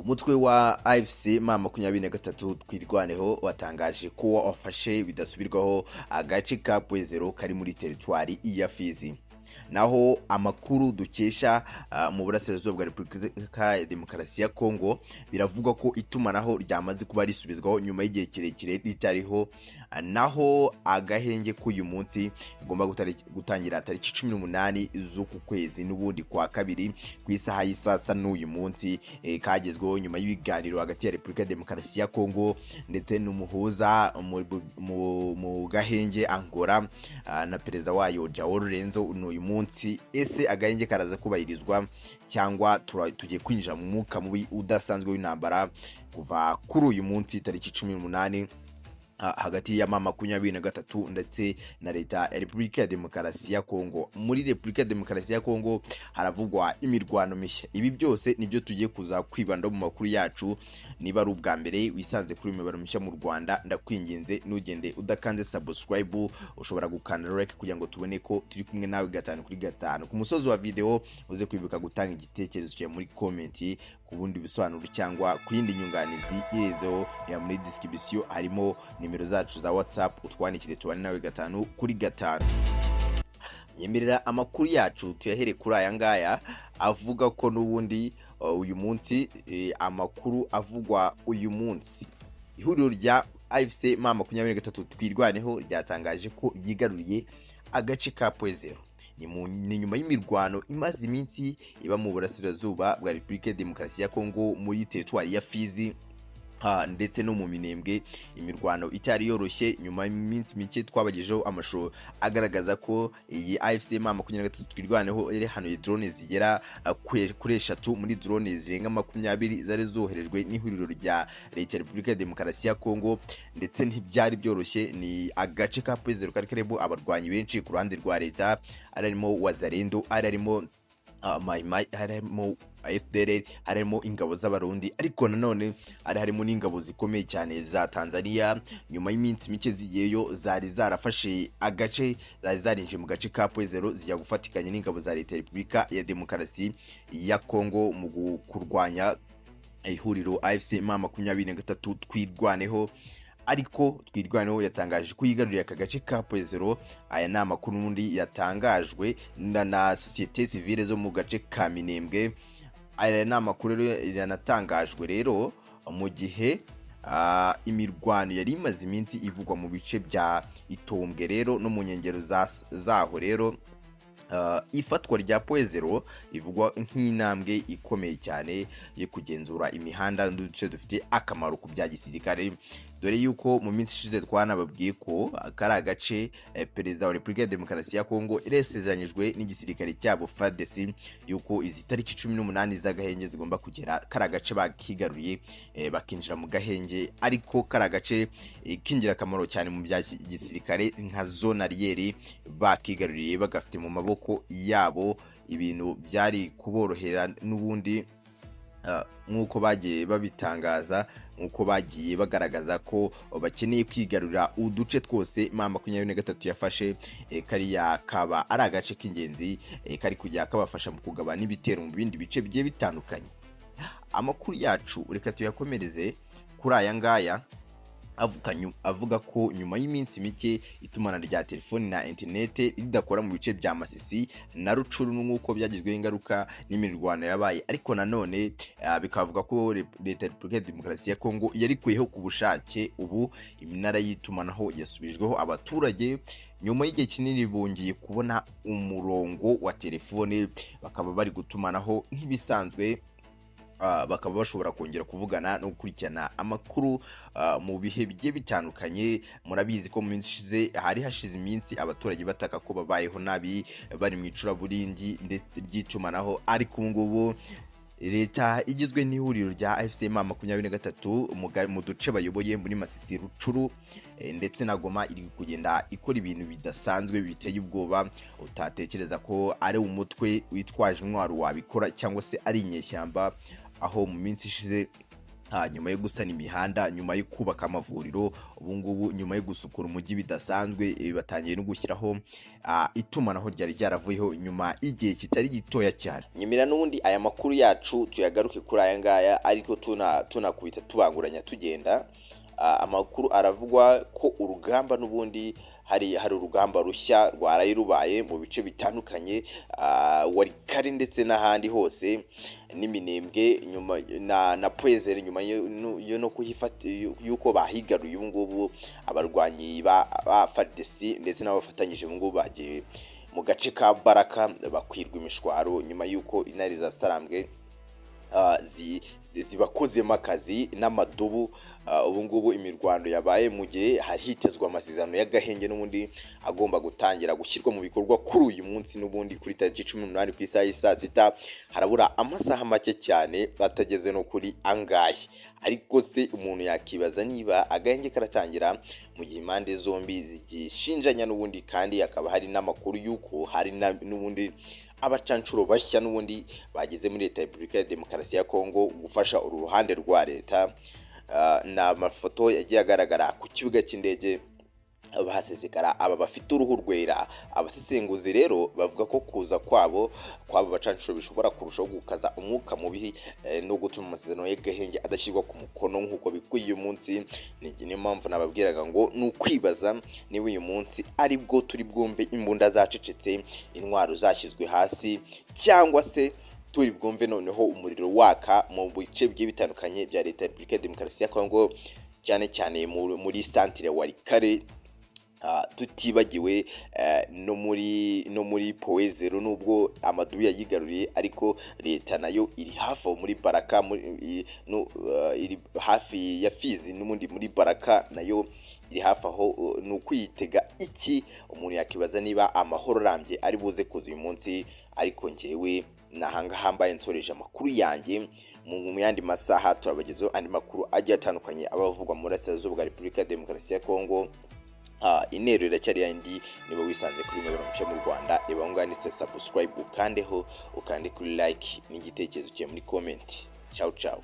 Umutwe wa AFC M23 Twirwaneho watangaje ko wafashe bidasubirwaho agace ka Pwezero kari muri teritwari ya Fizi. Naho amakuru dukesha mu burasirazuba bwa Repubulika ya Demokarasi ya Kongo, biravugwa ko itumanaho ryamaze kuba risubizwaho nyuma y'igihe kirekire ritariho. Naho agahenge k'uyu munsi igomba gutangira tariki 18 z'uku kwezi n'ubundi kwa kabiri ku isaha y'isaa sita n'uyu munsi, kagezweho nyuma y'ibiganiro hagati ya Repubulika ya Demokarasi ya Kongo ndetse n'umuhuza mu gahenge Angola, na perezida wayo João Lourenço n'uyu munsi. Ese agahenge karaza kubahirizwa cyangwa tugiye kwinjira mu mwuka mubi udasanzwe w'intambara kuva kuri uyu munsi tariki 18, hagati ya M23 ndetse na leta ya Repubulika ya Demokarasi ya Kongo? Muri Repubulika ya Demokarasi ya Kongo haravugwa imirwano mishya. Ibi byose nibyo tugiye kuza kwibandaho mu makuru yacu. Niba ari ubwa mbere wisanze kuri imibaro mishya mu Rwanda, ndakwinginze ntugende udakanze subscribe. Ushobora gukanda like kugira ngo tubone ko turi kumwe nawe gatanu kuri gatanu. Ku musozi wa video uze kwibuka gutanga igitekerezo cyawe muri comment ku bundi bisobanuro cyangwa ku yindi nyunganizi irenzeho. Ya muri description harimo nimero zacu za WhatsApp, utwandikire tubane nawe gatanu kuri gatanu. Nyemerera amakuru yacu tuyahere kuri aya ngaya avuga ko n'ubundi uyu munsi, amakuru avugwa uyu munsi, ihuriro rya AFC M23 Twirwaneho ryatangaje ko ryigaruriye agace ka Pwezero. Ni nyuma y'imirwano imaze iminsi iba mu burasirazuba bwa Repubulika ya Demokarasi ya Kongo, muri teritwari ya Fizi ndetse no mu Minembwe, imirwano itari yoroshye. Nyuma y'iminsi mike twabagejeho amashusho agaragaza ko iyi AFC M23 Twirwaneho yahanuye drone zigera kuri eshatu muri drone zirenga 20 zari zoherejwe n'ihuriro rya leta ya Repubulika ya Demokarasi ya Kongo. Ndetse ntibyari byoroshye, ni agace ka Pwezero kari karimo abarwanyi benshi ku ruhande rwa leta, harimo Wazalendo, harimo Mai, harimo FDLR, harimo ingabo z'Abarundi, ariko nanone hari harimo n'ingabo zikomeye cyane za Tanzania. Nyuma y'iminsi mike zigiyeyo, zari zarafashe agace, zari zarinjiye mu gace ka Pwezero, zijya gufatikanya n'ingabo za leta ya Repubulika ya Demokarasi ya Kongo mu kurwanya ihuriro AFC M23 Twirwaneho. Ariko Twirwaneho yatangaje ko yigaruriye aka gace ka Pwezero. Aya ni amakuru n'undi yatangajwe na sosiyete sivile zo mu gace ka Minembwe. Aya ni amakuru rero yanatangajwe rero mu gihe imirwano yari imaze iminsi ivugwa mu bice bya Itombwe rero no mu nkengero zaho. Rero ifatwa rya Pwezero rivugwa nk'intambwe ikomeye cyane yo kugenzura imihanda n'uduce dufite akamaro ku bya gisirikare, dore yuko mu minsi ishize twanababwiye ko kari agace perezida wa Repubulika ya Demokarasi ya Kongo yaresezeranyijwe n'igisirikare cyabo FARDC yuko izi tariki 18 z'agahenge zigomba kugera kari agace bakigaruriye, bakinjira mu gahenge. Ariko kari agace k'ingirakamaro cyane mu bya gisirikare nka zone arrière bakigaruriye, bagafite mu maboko yabo, ibintu byari kuborohera n'ubundi, nk'uko bagiye babitangaza, nk'uko bagiye bagaragaza ko bakeneye kwigarurira uduce twose M23 yafashe. Kariya kaba ari agace k'ingenzi, kari kujya kabafasha mu kugaba n'ibitero mu bindi bice bigiye bitandukanye. Amakuru yacu reka tuyakomereze kuri aya ngaya avuga ko nyuma y'iminsi mike itumanaho rya telefoni na interinete ridakora mu bice bya Masisi na Rucuru, nk'uko byagizweho ingaruka n'imirwano yabaye, ariko nanone bikavuga ko leta ya Repubulika ya Demokarasi ya Kongo yarikuyeho ku bushake, ubu iminara y'itumanaho yasubijweho abaturage. Nyuma y'igihe kinini bongeye kubona umurongo wa telefone, bakaba bari gutumanaho nk'ibisanzwe, bakaba bashobora kongera kuvugana no gukurikirana amakuru mu bihe bigiye bitandukanye. Murabizi ko mu minsi ishize hari hashize iminsi abaturage bataka ko babayeho nabi, bari mu icuraburindi ry'itumanaho, ariko ubu ngubu leta igizwe n'ihuriro rya AFC M23 mu duce bayoboye muri Masisi, Rucuru ndetse na Goma iri kugenda ikora ibintu bidasanzwe biteye ubwoba, utatekereza ko ari umutwe witwaje intwaro wabikora cyangwa se ari inyeshyamba, aho mu minsi ishize Nyuma yo gusana imihanda, nyuma yo kubaka amavuriro, ubu ngubu nyuma yo gusukura umujyi bidasanzwe, batangiye no gushyiraho itumanaho ryari ryaravuyeho nyuma y'igihe kitari gitoya cyane. Nyemera n'ubundi aya makuru yacu tuyagaruke kuri aya ngaya, ariko tunakubita tubanguranya tugenda. Amakuru aravugwa ko urugamba n'ubundi hari urugamba rushya rwaraye rubaye mu bice bitandukanye, Walikale ndetse n'ahandi hose n'iminembwe, nyuma na Point Zéro, nyuma yo no kuhifata, yuko bahigaruye. Ubu ngubu abarwanyi ba FARDC ndetse n'abafatanyije ubu ngubu bagiye mu gace ka Baraka, bakwirwa imishwaro nyuma y'uko intare za Sarambwe zibakozemo akazi n'amadubu. Ubu ngubu imirwano yabaye mu gihe hari hitezwe amasezerano y'agahenge n'ubundi agomba gutangira gushyirwa mu bikorwa kuri uyu munsi n'ubundi kuri tariki 18 ku isaha y'i 6:00. Harabura amasaha make cyane atageze no kuri angahe. Ariko se umuntu yakibaza niba agahenge karatangira mu gihe impande zombi zigishinjanya n'ubundi, kandi hakaba hari n'amakuru y'uko hari n'ubundi abacanshuro bashya n'ubundi bageze muri Leta ya Repubulika ya Demokarasi ya Kongo gufasha uru ruhande rwa leta. Ni amafoto yagiye agaragara ku kibuga cy'indege bahasesekara, aba bafite uruhu rwera. Abasesenguzi rero bavuga ko kuza kwabo kw'aba bacanshuro bishobora kurushaho gukaza umwuka mubi no gutuma amasezerano y'agahenge adashyirwa ku mukono nk'uko bikwiye uyu munsi. Niyo mpamvu nababwiraga ngo ni ukwibaza niba uyu munsi ari bwo turi bwumve imbunda zacecetse, intwaro zashyizwe hasi, cyangwa se turi bwumve noneho umuriro waka mu bice bigiye bitandukanye bya Leta ya Repubulika ya Demokarasi ya Kongo, cyane cyane muri santire Walikale, tutibagiwe no muri Point Zéro, nubwo amadubu yayigaruriye, ariko leta nayo iri hafi aho muri Baraka, no, iri hafi ya Fizi, n'ubundi muri Baraka nayo iri hafi aho. Ni ukwitega iki? Umuntu yakibaza niba amahoro arambye ari buze kuza uyu munsi. Ariko njyewe nahangaha mbaye nsoreje amakuru yanjye. Mu yandi masaha turabagezaho andi makuru agiye atandukanye aba avugwa mu burasirazuba bwa Repubulika ya Demokarasi ya Kongo. Intero iracyari yandi: niba wisanze kuri Muyoboro Mushya mu Rwanda, reba aho ngaho handitse subscribe, ukandeho, ukande kuri like n'igitekerezo cyawe muri comment. Ciao ciao.